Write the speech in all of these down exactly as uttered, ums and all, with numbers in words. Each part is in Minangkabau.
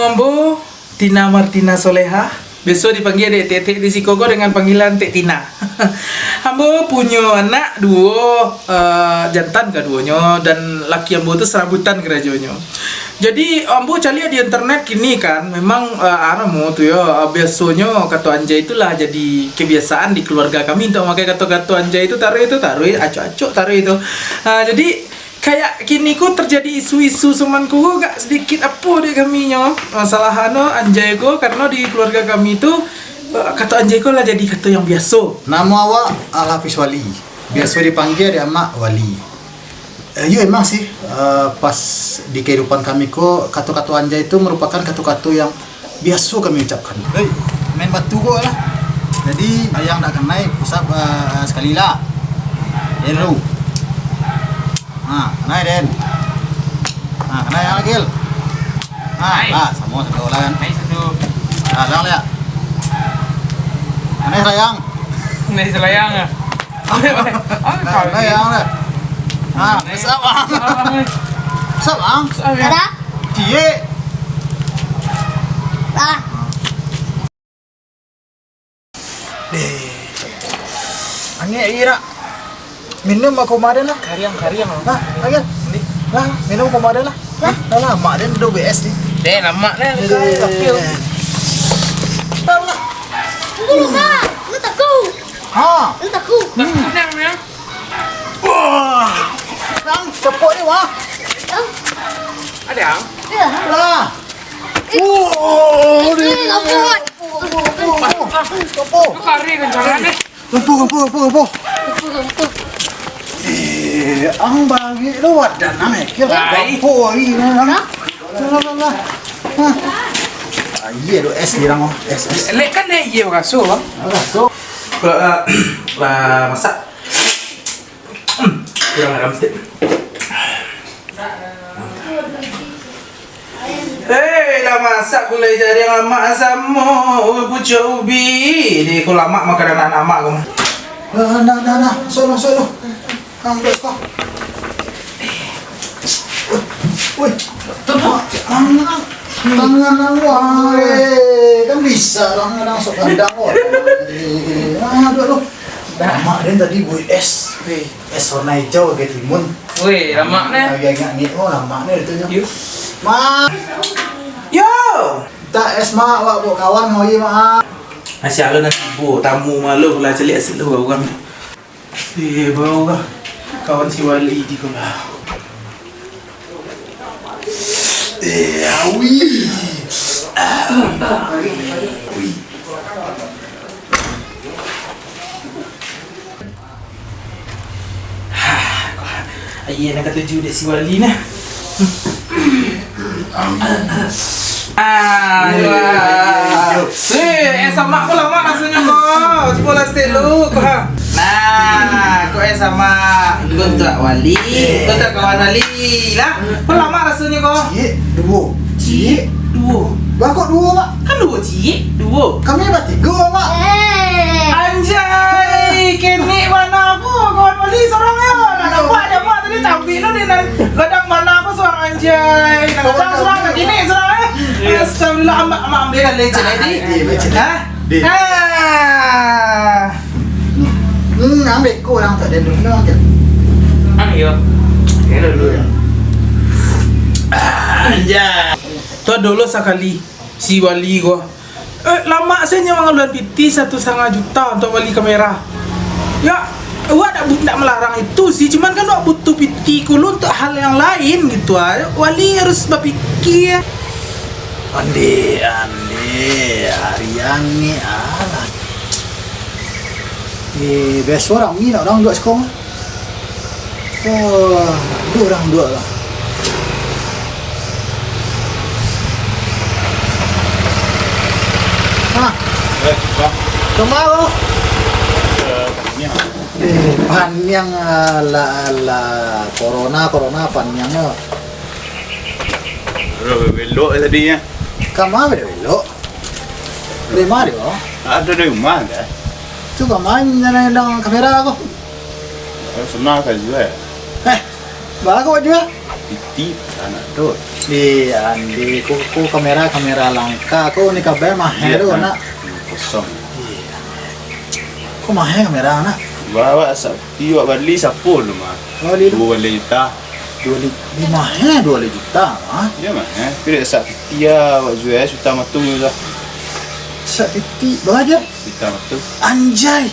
Ambo Tina Martina Soleha, biaso dipanggia dek etek-etek di siko ko dengan panggilan Tek Tina. Ambo punyo anak duo, eh, jantan kaduonyo, dan laki ambo tu serabutan karajonyo. Jadi, ambo caliak di internet kini kan, memang, eh, anu tu yo, eh, biasonyo kato anjay tu lah jadi kebiasaan di keluarga kami untuk mamakai kato-kato anjay tu, taruih tu, taruih, acok-acok, taruih tu. Ah, jadi, kayak kini ko terjadi isu-isu saman ko agak sedikit apo dek kami nyo. Masalah anu anjay ko, karano di keluarga kami tu, eh, kato anjay ko lah jadi kato yang biaso. Namo awak Al-Hafiz Wali, biaso dipanggia dek amak Wali. Eh, iyo emang sih, eh, pas di kehidupan kami ko, kato-kato anjay tu merupakan kato-kato yang biaso kami ucapkan. Hei, main batu ko lah. Jadi, yang dak kanai, pusap, eh, sakali lah. Den lu. Ha, kanai, Den. Ha, kanai yang lagi. Ha, Hai. Lah, samo satu lah kan. Hai, satu. Ha, dah lihat. Kanai sayang. Kanai sayang, ah. Kanai yang lah. Ha, besar, Bang. Besar, Bang. Besar, ya. Ada? Ciek. Lah. Deh. Angek aia dak? Minum aku kemarin lah. Kariang, kariang. Lah, ayo. Lah, minum kemarin lah. Lah, lah, lamak den duduk B S ni. Deh, lamak deh. Deh, deh, deh, deh. Lah, lah. Tunggu lu, Kak. Lu takut. Ha. Lu takut. Takut yang, yang. Wah. Nang, cepok ni, wah. Ada, Ang? Iya. Lah. Oh, ni. Eh, lampu, oi. Lampu, lampu, lampu. Lampu. Itu kari kencang ni. Lampu, lampu, lampu, lampu. Lampu, lampu. Eh, ang bagi tu wadah nang ekil. Baik. Lampu hari ni, ang. Hah? Lah, lah, lah, lah. Hah. Ah, iya tu es ni, Rang, oh. Es, es. Lek kan dia iya beraso, Bang. Beraso. Kalau, ah, lah masak. Hmm, kurang garam sikit. Hei, lah masak gulai jariang lamak samo pucuak ubi. Di ko lamak makanan anak amak ko. Nah, nah, nah, nah. Masuk, masuk, masuk. Ang, ambil kau. Woi, woi. Tangan, tangan awak. Eh, kan bisa tangan langsung kandang kau. Eh, ah, aduh, aduh. Mak dia tadi buat es. Weh. Es warna hijau pakai timun. Weh, lamak neh. Lagi agak ni, oh, lamak neh itu nyo. Yo. Mak. Yo. Tak es, Mak, awak bawa kawan mau ye, Mak. Masih alo nanti bu tamu malu lah celiak situ urang. Eh, bawa kawan si Wali di kolah. Eh, awi. Awi. Aia nan katuju dek si Wali nah. Ah, wah. Eh, es amak ko lamak rasonyo ko. Cubolah seteluk ko, ha. Nah, ko es amak. Ko untuak Wali, ko untuak kawan Wali lah. Ko lamak rasonyo ko. Ciek, duo. Ciek, duo. Lah, kok duo, Pak? Kan duo ciek, duo. Kami batigo, Pak. Eh. Anjay, kenek bana ko kawan Wali sorang yo. Nak nampak je amak tadi, campik tu di nan gadang bana ko sorang, anjay. Nak gadang sorang, nak kenek sorang, eh. Astagfirullah, amak, amak ambiak lah legend tadi. Hah? Ah. Hmm, ambiak ko urang tak ada dulu, no, kan? Ambiak. Kena dulu ya. Anjay. Tu dulu sakali si Wali ko. Eh, lamak sajo mangaluan piti satu satangah juta untuak bali kamera. Ya, awak dak bu-, dak malarang itu sih, cuman kan awak butuh piti ko lo untuak hal yang lain gitu ah. Wali harus bapikia. Ande, ande, ari angek alah. Eh, biaso rami nak urang duduak siko mah. Oh, duduak urang duduak lah. Hah? Eh, Bang. Kama lo? Eh, paniang. Eh, paniang, alah, alah. Corona, corona, paniang lo. Aduh, belok tadi nyo. Kama belok? Dari ma dio? Ado di rumah dah. Tu kama nyo nan kamera ko? Oh, senang sajo, eh. Eh, bara ko jua? Piti, anak tu. Di, andi, ko, ko kamera, kamera langka, ko ni kabel mahal tu, nak. Kosong. Iya. Ko mahal kamera, nak. Bawa sak piti, awak bali sapo tu, mah? Bali tu. Duo baleh juta. Duo li-, di mahal duo baleh juta, mah. Iyo, mah, eh. Tapi dek sak piti, ya, awak jua, eh, suta matu tu lah. Sak piti, bara? Suta matu. Anjay.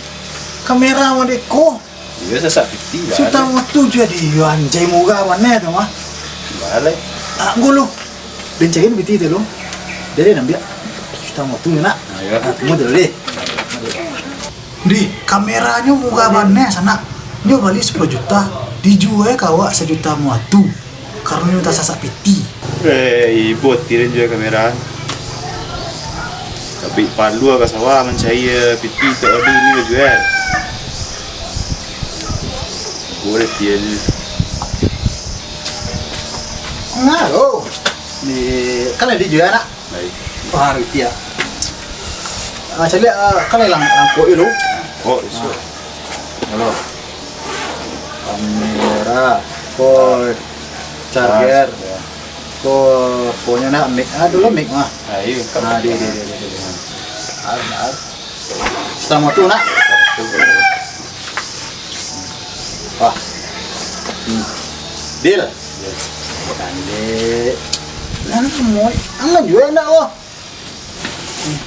Kamera mah dek ko. Iyo, sasak piti, Bang. Suta matu juo di, yo, anjay, murah bana tu, mah. Balai. Ah, ngulu. Den cari piti tu, lu. Dari nambiak. Suta matu, nak. Ah, iyo. Ah, tunggu dulu, deh. Di, kameranyo murah bana, sanak. Nyo bali sapuluah juta, dijua ka awak sajuta matu. Karano nyo tasasak piti. Eh, ibo tirin juo kamera. Tabik palua ka sawah mancari, eh, piti tu, odi ni ka juo. Boleh tirin. Nah, oh. Ni, kan ado juo, nak? Baik. Wah, rupiah. Ah, caliak, ah, kan lang-, langkok dulu. Langkok, isu. Ah. Halo. Kamera, ko charger, ah, ya. Ko, konyo nak mic. Ah, dulu mic mah. Ah, iyo, ah, di, di, di, di, di. Ah, ah. Suta matu, nak. Suta matu. Wah. Hmm. Deal. Deal. Kande. Nah, mau, aman juo nak, wah. Hmm.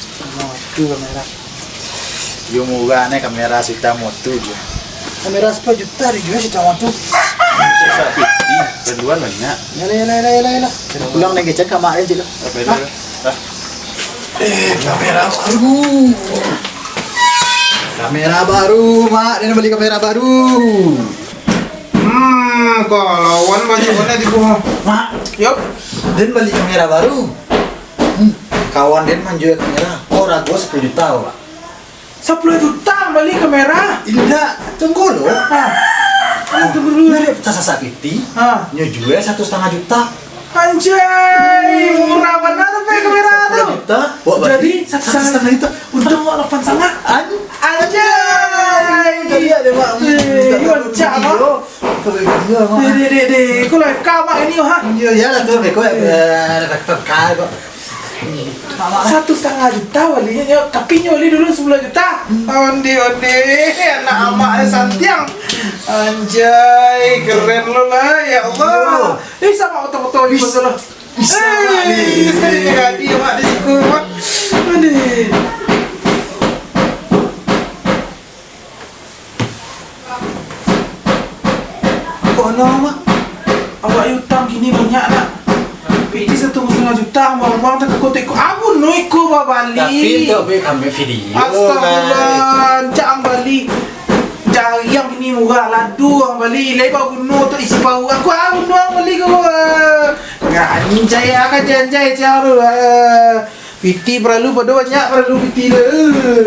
Suta matu kamera. Yo murah ni kamera suta matu juo. Kamera sapuluah juta dijua suta matu. Sasak piti, perluan banyak. Yalah, yalah, yalah, yalah, yalah. Pulang lagi cek kamar aja lah. Apa itu? Hah? Eh, kamera baru. Kamera baru, Mak. Den bali kamera baru. Hmm, kawan banyak bana di bawah. Mak. Yo. Den bali kamera baru. Hmm, kawan den manjua kamera. Ko rago sapuluah juta, Mak. Sapuluah juta bali kamera? Indak, tunggu lo. Ah. Ah, tunggu dulu. Nyo dek tasasak piti. Ah. Nyo jua satu satangah juta. Anjay, murah bana tu pe kamera tu. Sapuluah juta, wak bali. Jadi, satu satangah juta. Untuang wak lapan satangah. An-, anjay. Jadi ado, Mak. Eh, iyo, cak, Mak. Deh, deh, deh, deh. Ko live ka, Mak, ini, ha? Iyo, iyolah tu, beko, eh, live ka ko. Satu satangah juta balinyo, nyo, tapi nyo bali dulu sapuluah juta. Hmm. Onde, onde, anak amak ni santiang. Anjay, keren lo lah, ya Allah. Yo. Eh, samo foto-foto ni. Wis. Foto lo. Bisa, eh, Mak, ni. Jadi, Mak, di situ, Mak. Aduh. Kono, Mak. Awak utang kini banyak, nak. Piti satu satangah juta, buang-buang tak kotek ko. Abun no iko babali. Tapi tu be kami video. Astagfirullah, cak ang bali. Jariang kini murah, ladu ang bali. Lai baguno tu isi paruang. Ko abun no ang bali ko. Anjay, ah, ka janjai caro. Piti paralu pado banyak, paralu piti le.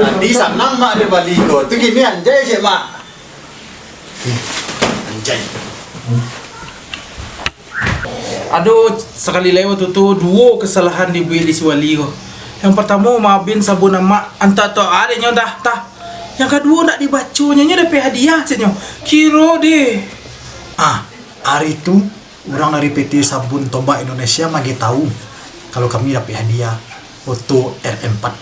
Tadi sanang mak dia bali ko. Tu kini anjai cek mak. Anjai. Ado sakali lai wakatu tu, duo kasalahan dibuek di si wali ko. Yang partamo, maabin sabun amak, antak tu adenyo dah, tah. Yang kaduo, ndak dibaconyo, nyo dapek hadiah, ceknyo. Kiro deh. Ah, ari tu, urang dari P T Sabun Tombak Indonesia magiah tahu kalau kami dapek hadiah Otto R M empat.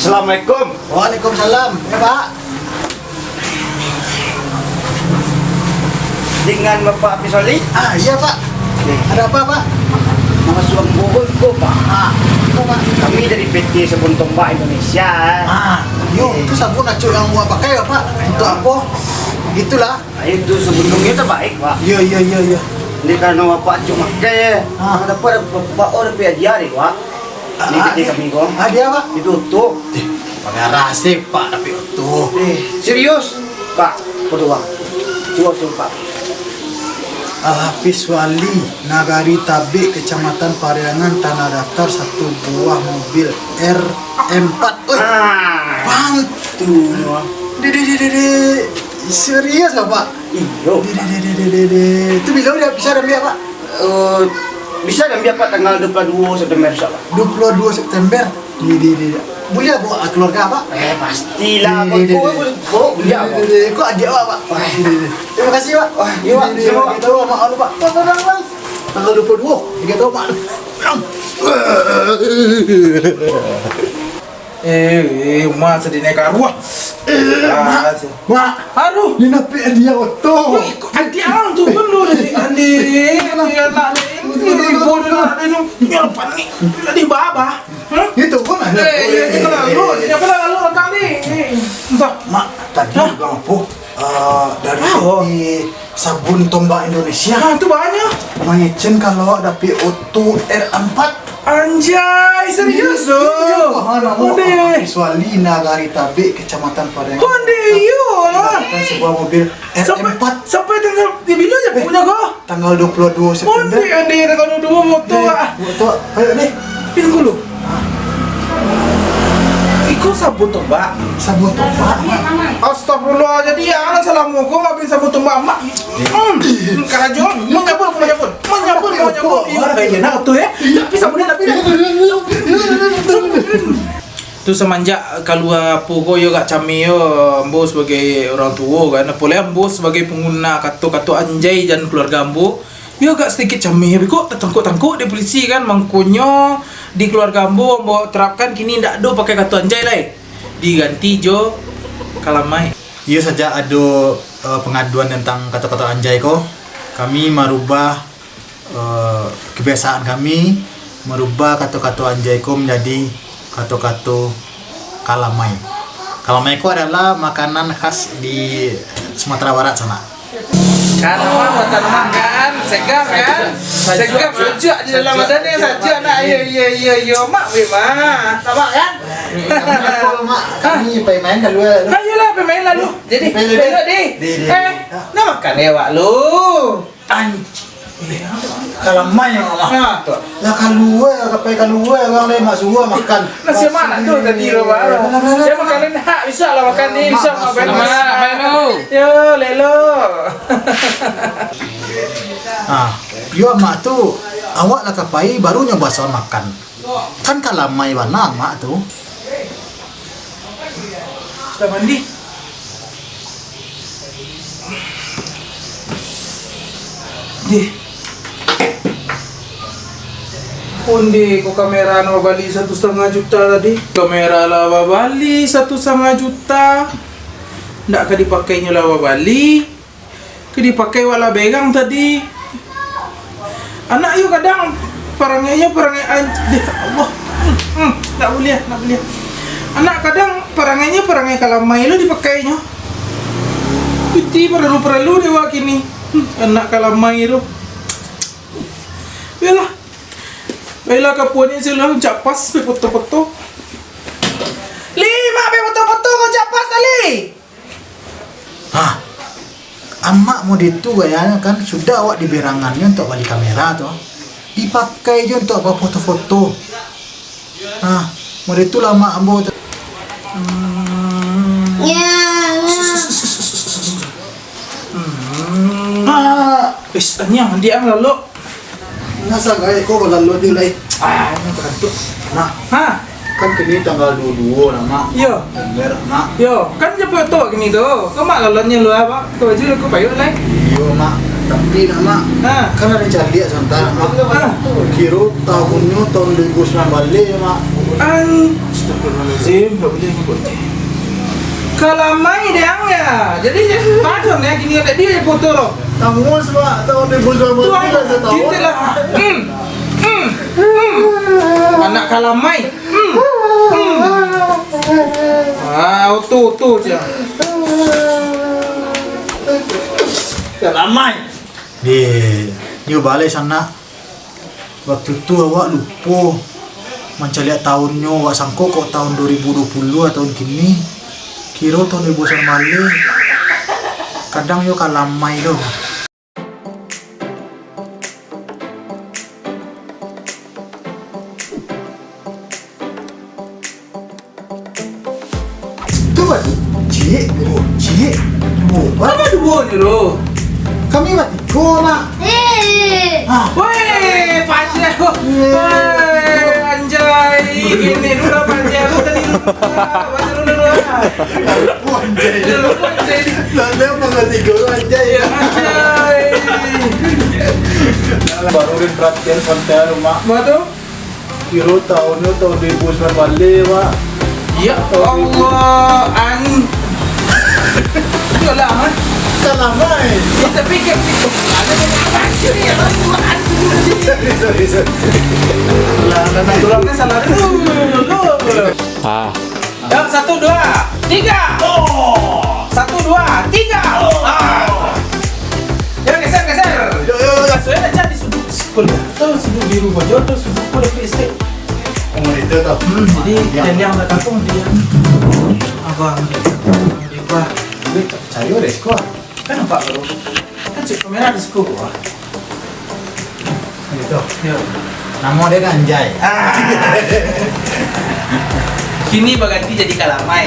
Assalamualaikum. Waalaikumsalam. Ya, Pak. Dengan Bapak Hafiz Wali? Ah, iya, Pak. Oke. Ada apa, Pak? Nama suang burung ko, Pak? Ah, apa, Pak? Kami dari P T Sabun Tombak Indonesia. Ah, yo, oke. Itu sabun acok yang Bapak pakai, Pak? Untuk apa? Gitulah. Ah, itu sabun kami itu baik, Pak. Iya, iya, iya, iya. Ini karena Bapak acok pakai, ya. Ah. Kenapa ada Bapak, oh, ada hadiah deh, Pak? Ini ah, P T eh, kami ko. Hadiah, Pak? Itu tuh. Eh, pengarah sih, Pak, tapi utuh. Eh, serius? Pak, berdoa. Coba, coba, Pak. Al-Hafiz Wali, Nagari Tabik, Kecamatan Pariangan, tanah daftar satu buah mobil R M empat. Oi, ah. Pantun. Dek, dek, dek, dek, dek. Serius lah, Pak? Iyo. Dek, dek, dek, dek, dek, dek. Itu bila udah bisa dah, Pak? Eh, bisa diambiak, Pak, tanggal dua puluh dua September, insyaallah. Dua puluh dua September? Di, di, di. Buliah bawa keluarga, Pak? Eh, pastilah, Di, di, di, Pak. Kok, di. Kok, kok buliah, Di, Pak? Di, di. Kok adik awak, Pak? Wah. Di, di, di. Terima kasih, Pak. Wah, iya, Pak. Di, di, di. Sama, Pak. Di, di, di. Tahu, Pak, anu, Pak. Tanggal dua puluh dua. Tiga tahun, Pak. Eh, eh, Mak, sadih naik karuah. Eh, Mak. Ah, Mak, aduh. Ni napik hadiah oto. Wih, kok hadiah ang tu kan lu dari Andi, Andi anak ni, ini bodoh anak ni, nyerpan ni, jadi baba. Hah? Itu pun ada. Eh, iya, kita lalu, siapa lalu rekam ni? Eh, entah. Mak, tadi Hah? Bang Apo, eh, dari Apa? Sabun Tombak Indonesia. Ah, tu banyak. Mangecen kalau awak dapik oto R empat. Anjay, serius tu? Iya, iya, Pak. Onde. Kecuali Nagari Tabik, Kecamatan Padang. Onde, iyo lah. Mendapatkan sebuah mobil Sampai, R empat. Sampai tanggal, di bila je Pak, punyo ko? Tanggal dua puluh dua September. Onde, onde, tanggal dua puluh dua motor Eh, ah. Motor. Ayo, deh. Pin dulu. Iko sabun tombak. Sabun tombak, Mak. Astagfirullah, jadi ya, alah salamo ko ngambil sabun tombak, Mak. Hmm, karajo, manyabun, manyabun, manyabun, manyabun. Iyo, eh, enak tu, eh. Tapi sabun ni, tapi Tu samanjak kalua Apo ko, iyo agak cameh yo, ambo sabagai urang tuo kan, apo lai ambo sabagai pangguna kato-kato anjay jan kaluarga ambo, iyo agak sadikit cameh, beko tatangkok-tangkok dek pulisi kan, mangkonyo di kaluarga ambo, ambo terapkan kini ndak ado pakai kato anjay lai, diganti jo kalamai. Iyo, sajak ado, eh, pangaduan tantang kato-kato anjay ko, kami marubah eh, kebiasaan kami marubah kato-kato anjay ko manjadi kato-kato kalamai. Kalamai ko adalah makanan khas di Sumatera Barat sana. Kalamai buatan Mak kan, segar kan? Segar, sajuak di dalam badan ni, sajuak nak. Iyo, iyo, iyo, iyo, Mak, weh, Mak. Nampak kan? Kami, Mak, kami pai main kalua. Ayolah, pai main lalu. Jadi, Pai lalu. Dek. Di, di. Eh, nak makan dek awak lu? Anjing. Kalamai, Mak. Ha, tu. Lah kalua, ka pai kalua, urang lain mak suruah makan. Nasi mak nak tu tadi, Mak. Lah, lah, lah, Dia lah. Makanan hak, bisa lah makan ni, Mak, bisa makan. Mak, Mak, Mak. Yo, lelo. Ha, yo, Mak tu, awak lah ka pai, baru nyo baso makan. Kan kalamai bana, Mak tu. Sudah mandi? Dih. Onde ko kamera nan babali satu satangah juta tadi. Kamera lah babali satu satangah juta. Ndak ka dipakainyo lah babali. Ka dipakai wak lah berang tadi. Anak yo kadang parangainyo parangai an-, deh, Allah. Hmm, hmm, ndak buliah, ndak buliah. Anak kadang parangainyo parangai kalamai lo dipakainyo. Piti paralu-paralu dek wak kini. Hmm, anak kalamai tu. Bialah. Baiklah, kapuanyo sudah cak pas, foto-foto. Li, mak, foto-foto ko cak pas tadi. Hah, amak mode tu gayanyo kan, sudah awak diberangannyo untuak bali kamera tu, dipakai jo untuak bafoto-foto. Hah, mode tu lah mak ambo tu. Hmm. Hmm. Ah. Ish, anyang, diam lah, Lok. Nasa gaek ko balalu di lai. Ah, ini terkentut. Nah, Ha? Kan kini tanggal dua puluh dua lah, Mak. Iyo. Bener, Mak. Yo, kan japuik oto kini tu. Kau mak lalannyo lu apa? Kau baju lu kau payuak lai. Iyo, Mak. Tapi nak, Mak. Ha. Kan ada caliak santa, Mak. Ha. Kiro tahunnyo tahun dua ribu sembilan belas, Mak. An-, Astagfirullahalazim, tak boleh ni buat ni. Kalamai deh ang ya. Jadi, padam ya kini ada dia foto lo. Tamu sebab tahun dua ribu sembilan belas Tuan, ni dah setahun. Kita lah. Hmm. Hmm. Hmm. Anak kalamai. Hmm. Hmm. Ah, oto, oto je. Kalamai. Deh, nyo balai sanak. Waktu tu awak lupo mancaliak tahunnyo, awak sangko kok tahun dua ribu dua puluh atau tahun kini, kiro tahun dua ribu sambilan baleh. Kadang yo kalamai doh. Tu batu, ciek, duo, ciek, duo. Apo duo je lo? Kami batigo, Mak. Eh. Weh, pacar. Weh, anjay. Gini dulu lah pacar tu tadi dulu. Pacar dulu lah. Anjay. Dulu anjay. Lalu apa kau tiga orang anjay? Ya, anjay. Baru rin perhatian santai rumah. Apa tu? Kiro tahun tu tahun dua ribu sembilan balik, Pak. Ya Allah, an. Itu lah, Mat. Salah, Mai. Ya, tapi kan, ada yang apa sih, ya? Sorry, sorry, sorry. Lah, naturalnya salah dulu. Ah. Ya, satu, dua, tiga. Oh. Satu, dua, tiga. Oh. Ah. Ya, geser, geser. Yo, yo, yo. Saya nak cari sudut sekolah. Tahu sudut biru bajo atau sudut kuda kristik? Oh, itu tau. Hmm, jadi, yang, yang dah kampung dia. Abang dia. Dia, wah, dia tak percaya deh, sekolah. Kan nampak baru. Kan cek kamera di sekolah. Gitu. Yo. Namo dia kan Anjay. Ah. Kini baganti jadi Kalamai.